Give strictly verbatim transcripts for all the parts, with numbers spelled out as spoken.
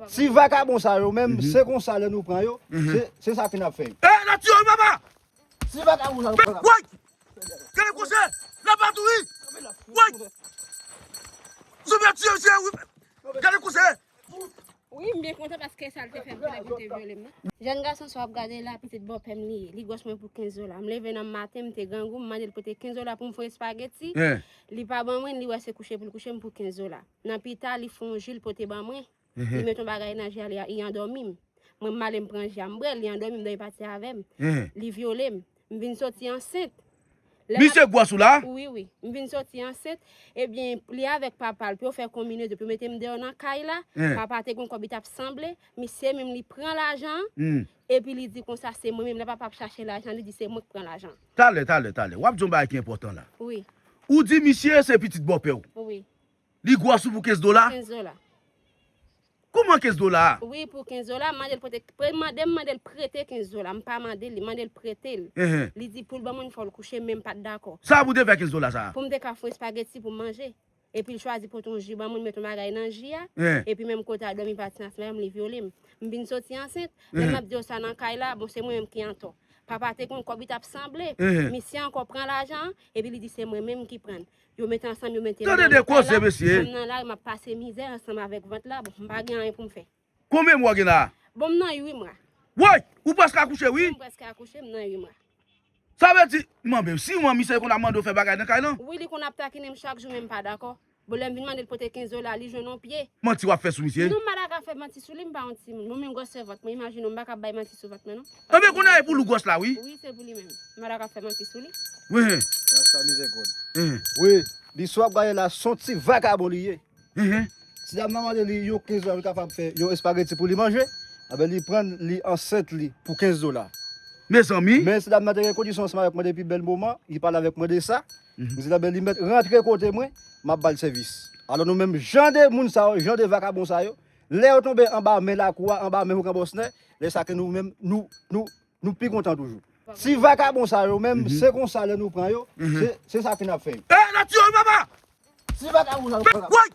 Ti vakabon sa yo menm, se konsa lè nou pran yo, se, se sa ki n ap fè yo. Eh, n ap tiye yo, papa! Ti vakabon sa yo pran. Woy! Gade koze! N ap bat ou, wi! Woy! Zonbi ap tiye, tiye, wi! Gade koze! Wi, m byen kontan paske sa l te fè m, pou nèg yo te vyole m nan. Jèn gason sa w ap gade la, pitit bòpè m li ye. Li gwòs mwen pou kenz dola. M leve nan maten, m te grangou, m mande l pote kenz dola pou m fè yon espageti. Li pa ban mwen, li wè se kouche pou l kouche m pou kenz dola. Nan pita, li fè yon ji, l pote ban mwen. Li met yon bagay nan ji a, li, li andòmi m. Mwen, m ale, m pran ji a, m bwè l, li andòmi m, dòmi pati avè m. Li vyole m. M vin soti ansent. Lè m ap- Misye gwòs ou la? Wi, wi. M vin soti ansent. Ebyen, li avèk papa l, pou yo fè konminyon, pou yo mete m deyò nan kay la. Papa te gen yon kòb li t ap sanble. Misye menm, li pran lajan an. Epi li di konsa, se mwen menm, lè papa ap chache lajan, li di se mwen k pran lajan. Talè, talè, talè. W ap di yon bagay ki enpòtan la. Wi. Ou di misye se pitit bòpè w. Wi. Li gwòs ou pou kenz dola? Kenz dola. Kòman kenz dola a? Wi, pou kenz dola, m mande l prete, pre-, mande m mande l prete kenz dola. M pa mande l, li mande l prete l. Li di pou l ban mwen, fò l kouche, men m pa t dakò. Sa pou te fè kenz dola sa a? Pou m te ka fè yon espageti pou m manje. Epi l chwazi pote yon ji ban mwen, l met yon bagay nan ji a. Epi menm kote a dòmi pati ansanm avè m, li vyole m. M vin soti ansent. Lè m ap di w sa nan kay la, bon, se mwen menm ki antò. Papa te gen yon kòb li t ap sanble. Misye ankò pran lajan an, epi li di se mwen menm ki pran l. Yo mete ansanm, yo mete l nan leta la. Tande de koze, mesye. Mwen nan lari, m ap pase mizè ansanm avèk vant la. Bon, m pa gen anyen pou m fè. Konbyen mwa w gen la? Bon, m nan uit mwa. Woy! Ou prèske akouche, wi. M prèske akouche, m nan uit mwa. Sa vle di, manmi, si manmi se konn ap mande w fè bagay nan kay lan? Wi, li konn ap takinen m chak jou, men m pa dakò. Bon, lè m vin mande l pote kenz dola, li jwenn yon pye. Manti w ap fè sou misye? Non, m pa ta ka fè manti sou li, m pa yon timoun. Bon, men gwòsè vant mwen, imajine w, m pa ka bay manti sou vant mwen, non. Anben, kounye a e pou l ou gwòs la, wi. Wi, se pou li menm. M pa ta ka fè manti sou li. Wi. Rasta mizèkòd. Wi, li sou ap gade la, se yon ti vakabon li ye. Ti dam nan mande li yon kenz dola, li kapab fè yon espageti pou li manje. Anben, li pran l, li ansent li pou kenz dola. Mezanmi. Men ti dam nan te gen kondisyon ansanm avèk mwen depi bèl moman, li pale avèk mwen de sa. M di l, anben, li mèt rantre kote mwen, m ap ba l sèvis. Alò nou menm, jan de moun sa yo, jan de vakabon sa yo, lè yo tonbe anba men lakou a, anba men Ougan Bòsnè, lè sa ke nou menm, nou, nou, nou pi kontan toujou. Ti vakabon sa yo menm, se konsa lè nou pran yo, se, se sa ke n ap fè yo. Eh, n ap tiye yo, papa! Ti vakabon sa yo pran. Woy!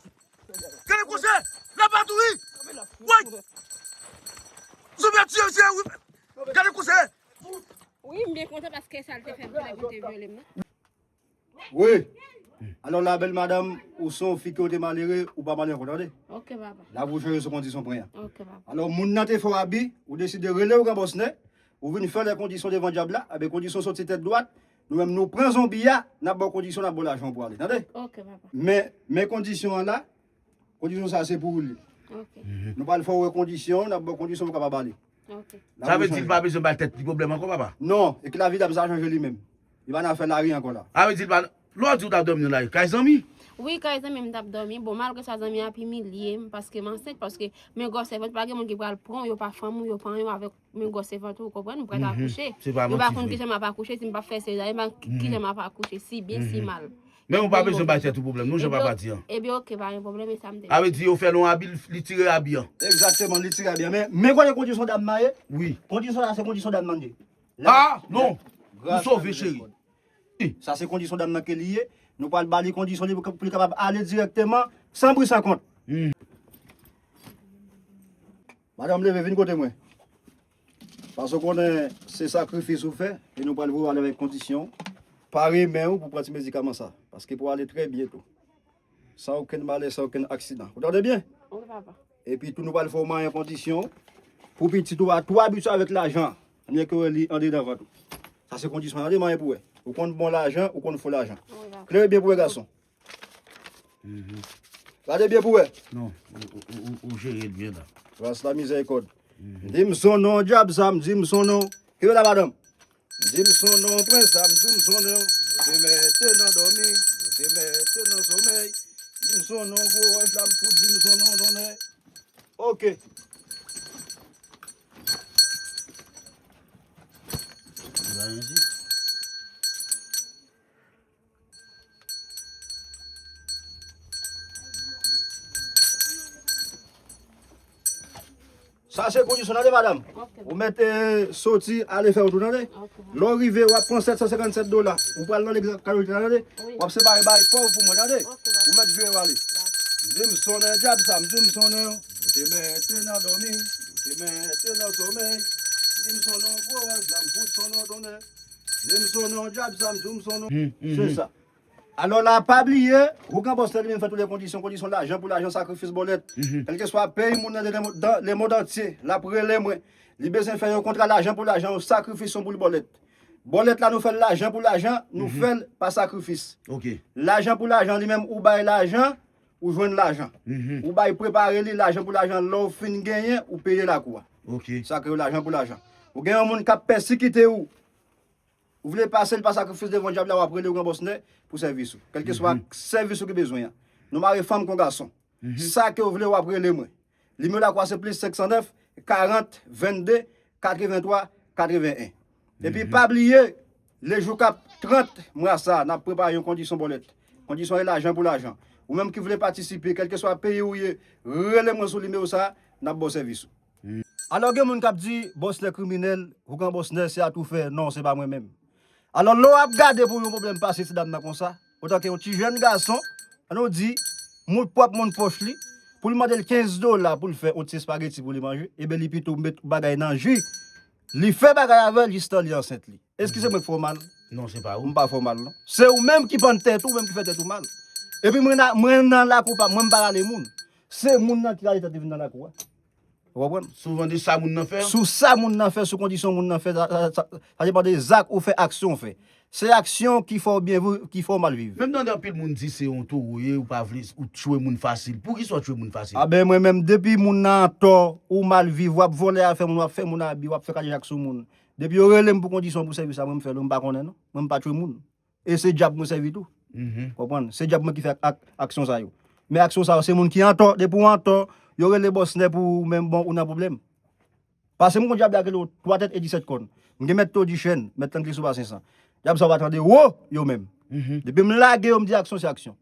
Gade koze! N ap bat ou, wi! Woy! Zonbi ap tiye, tiye, wi! Gade koze! Wi, m byen kontan paske sa l te fè m, pou nèg yo te vyole m nan. Wi. Alò la, bèl madanm, ou se yon fi ki ou te malere, ou pa malere ankò, tande? Ok, papa. La pou jere sou kondisyon pran an. Ok, papa. Alò, moun nan te fè w abi, ou deside rele Ougan Bòsnè, ou vin fè lè kondisyon devan dyab la, anben kondisyon soti tèt dwat, nou menm nou pran zonbi a, n ap ba w kondisyon, n ap ba w lajan pou ale, tande? Ok, papa. Men, men kondisyon an la, kondisyon sa se pou ou li. Ok. Nou pral fè w wè kondisyon, n ap ba w kondisyon pou w kapab ale. Ok. Sa vle di li pa bezwen bay tèt li pwoblèm ankò, papa? Non, e ke lavi dam sa chanje li menm. Li pa nan afè lari ankò la. Sa vle di li pa, lè w di w t ap dòmi nan lari, kay zanmi? Wi, kay zanmi m t ap dòmi. Bon, malgre sa, zanmi ap imilye m paske m ansent, paske men gwòsè vant, pa gen moun ki pral pran w, yo pa fanmi w, yo pa anyen w avèk men gwòsè vant ou, ou konprann? Ou prèt akouche. Yo pa konn kijan m ap akouche, si m p ap fè sezaryen, pa ki, kijan m ap akouche, si byen, si mal. Men ou pa bezwen bay tèt ou pwoblèm, non, jan papa di an. Ebyen, ok, pa gen pwoblèm, e sa m te. Sa vle di yo fè l yon abi, li tire abi an. Egzakteman, li tire abi an. Men, men kote kondisyon dam nan ye? Wi. Kondisyon sa, se kondisyon dam nan ye. Ah, non. Ou sove, cheri. Sa se kondisyon dam nan ke li ye. Nou pral ba li kondisyon li pou, pou li kapab ale dirèkteman, san bri, san kont. Madanm, leve, vin kote mwen. Paske w konnen se sakrifis ou fè, e nou pral voye w ale avèk kondisyon. Pare men w pou pran ti medikaman sa. Paske pou w ale trè byento. San okenn malè, san okenn aksidan. Ou tande byen? Wi, papa. Epi tou nou pral fè w manyen kondisyon pou pitit ou a tou abitye avèk lajan. Mye ke w wè li andedan vant ou. Sa se kondisyon an, tande manyen pou wè. Ou konn bon lajan, ou konn fo lajan. Wi, papa. Klere byen pou wè gason. Gade byen pou wè. Non, ou, ou, ou, ou jere l byen la. Ras la mizèrikòd. M di m son non, dyab sa, m di m son non. Kenbe la, madanm. M di m son non, prens sa, m di m son non. Yo te mete nan dòmi, yo te mete nan somèy. Di m son non, gwo wòch la, m fout di m son non, tonnè. Ok. Sa se kondisyon, tande, madanm. Ok. Ou mèt, eh, soti, ale fè wout ou, tande. Ok. Lè w rive, w ap pran sèt san senkannsèt dola. Ou pral nan legliz ak kalite la, tande. Wi. W ap separe bay pòv pou mwen, tande. Ok, papa. Ou mèt vire w ale. Dakò. M di m sonnen dyab sa, m di m sonnen yo. Yo Te mete nan dòmi, te mete nan somèy. Di m son non gwo wòch, la m fout son non tonnè. Di m son non dyab, sa m di w m son non. Se sa. Alò la, pa bliye, Ougan Bòs la li menm fè tout lè kondisyon, kondisyon lajan pou lajan, sakrifis bòlèt. Kèlkeswa peyi moun nan de le monde entier, l ap rele mwen. Li bezwen fè yon kontra lajan pou lajan, yon sakrifis, yon boul bòlèt. Bòlèt la, nou fè l lajan pou lajan, nou fè l pa sakrifis. Lajan pou lajan, li menm, ou bay lajan, ou jwenn lajan. Ou bay prepare li, lajan pou lajan, lè w fin genyen, ou peye lakou a. Sa ke yo lajan pou lajan. Ou gen yon moun k ap pèsikite ou, ou vle pase l pa sakrifis devan dyab la, w ap rele Ougan Bòs Nè pou sèvis ou. Kèlkeswa sèvis ou ki bezwen an. Nou mare fanm kon gason. Sa ke w vle, w ap rele mwen. Nimewo lakou a se plis senk san nèf, karant, venn de, katreven twa, katreven en. Epi pa bliye, le jou k ap trant mwa sa, n ap prepare yon kondisyon bòlèt. Kondisyon e lajan pou lajan. Ou menm ki vle patisipe, kèlkeswa peyi ou ye, rele mwen sou nimewo sa, n ap ba w sèvis ou. Alò gen moun k ap di, Bòs Nè kriminèl, Ougan Bòs Nè se atoufè. Non, se pa mwen menm. Alò, lè w ap gade pou yon pwoblèm pase ti dam nan konsa, otanke yon ti jèn gason, ann nou di, moun pwòp moun pòch li, pou l mande l kenz dola pou l fè yon ti espageti pou li manje, ebyen li pito met bagay nan ji. Li fè bagay avè l jistan li ansent li. Eskize mwen k fè w mal? Non, se pa ou. M pa fè w mal, non. Se ou menm ki pann tèt ou, ou menm ki fè tèt ou mal. Epi mwen, mwen nan lakou pa m, mwen m pa rale moun. Se moun nan ki rale tèt li vin nan lakou a. Ou konprann? Souvan de sa moun nan fè. Sou sa moun nan fè, sou kondisyon moun nan fè, sa, sa, sa, sa depann de zak ou fè, aksyon ou fè. Se aksyon ki fè w byen viv, ki fè w mal viv. Menm tande anpil moun di se yon towo ye, ou pa vle, ou tchwe moun fasil. Poukisa w tchwe moun fasil? A ben, mwen menm, depi moun nan an tò, ou mal viv, w ap vòlè afè moun, w ap fè moun abi, w ap fè kadejak sou moun. Depi yo rele m pou kondisyon pou sèvis la, mwen m fè l, mwen m pa konnen non. Mwen m pa tchwe moun. E se dyab mwen sèvi tou. Konprann? Se dyab mwen ki fè ak, ak, aksyon sa yo. Men aksyon sa yo, se moun ki an tò. Depi w an tò, yo rele Bòs Nè pou ou menm, bon, ou nan pwoblèm. Pase m gon dyab la ki rele twa tèt e disèt kòn. M gen mèt to di chèn, mèt lan ki sou basen san. Dyab sa yo pa tande wo, yo menm. Depi m lage yo, m di aksyon, se aksyon.